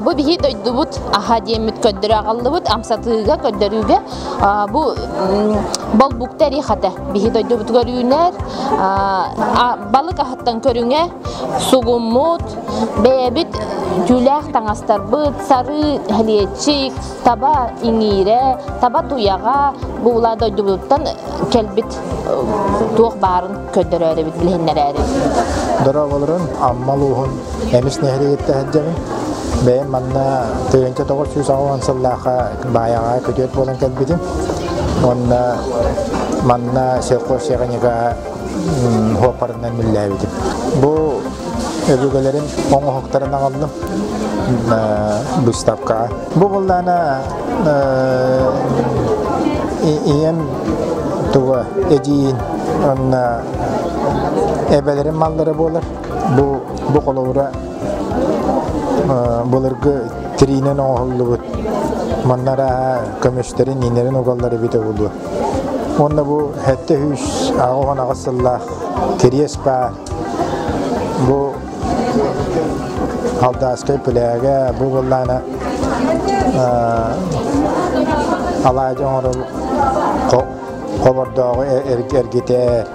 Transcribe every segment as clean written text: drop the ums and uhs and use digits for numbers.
Бу биһи дойдубут аһа диэммит көрдөрө аҕаллыбыт амсатыыга, көрдөрүүгэ. Бу болбукта эриэхэтэ биһи дойдубутугар үүнэр. Балык аһыттан көрүҥэ сугуммут, бэйэбит түүлээх таҥастарбыт, сарыы, хэлиэччик, таба иҥиирэ, таба туйаҕа бу улаа дойдубутуттан кэлбит туох баарын көрдөрөөрүбүт, билиһиннэрээри. Дорооболорун, Амма улууһун Эмис нэһилиэгиттэн сылдьабын. Бэйэм манна 1980 сыллаахха Баайаҕа күтүөт буолан кэлбитим. Уонна манна сельхозтехника хуоппарынан үлэлээбитим. Бу өбүгэлэрим оҥоһуктарын аҕаллым быыстапкаҕа. Бу буоллаҕына ийэм туга эдьиийин уонна эбэлэрим маллара буолар. Бу бу холобура былыргы тириинэн оҥоһуллубут манна арааһа көмүстэрин иинэрин угаллар эбитэ буолуо. Уонна бу 708 сыллаах кириэс баар. Бу Алдааскай пилээгэ бу буоллаҕына алаадьы оҥорор хобордооҕу эргитэр.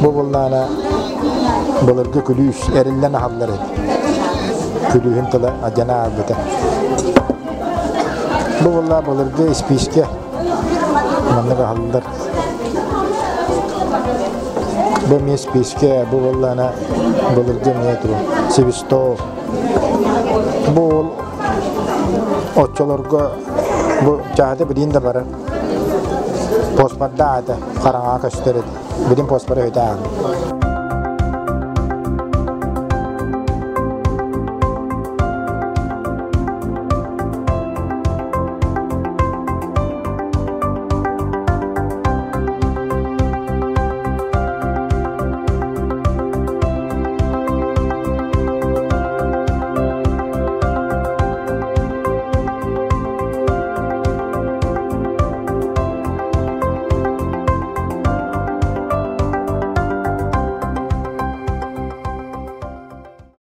Бу буоллаҕына былыргы күлүүс эриллэн аһаллар эбит. Күлүүһүн тыла адьана аарбыта. Бу буоллаҕа былыргы испиискэ маннык аһаллар. Бу эмиэ испиискэ, бу буоллаҕына былыргы эмиэ тугу свисток. Бу уол оччолорго бу чаһыта билигин да барар. Поспорда аата хараҥаҕа көстөр этэ. Билин поспора өтө ааҕын.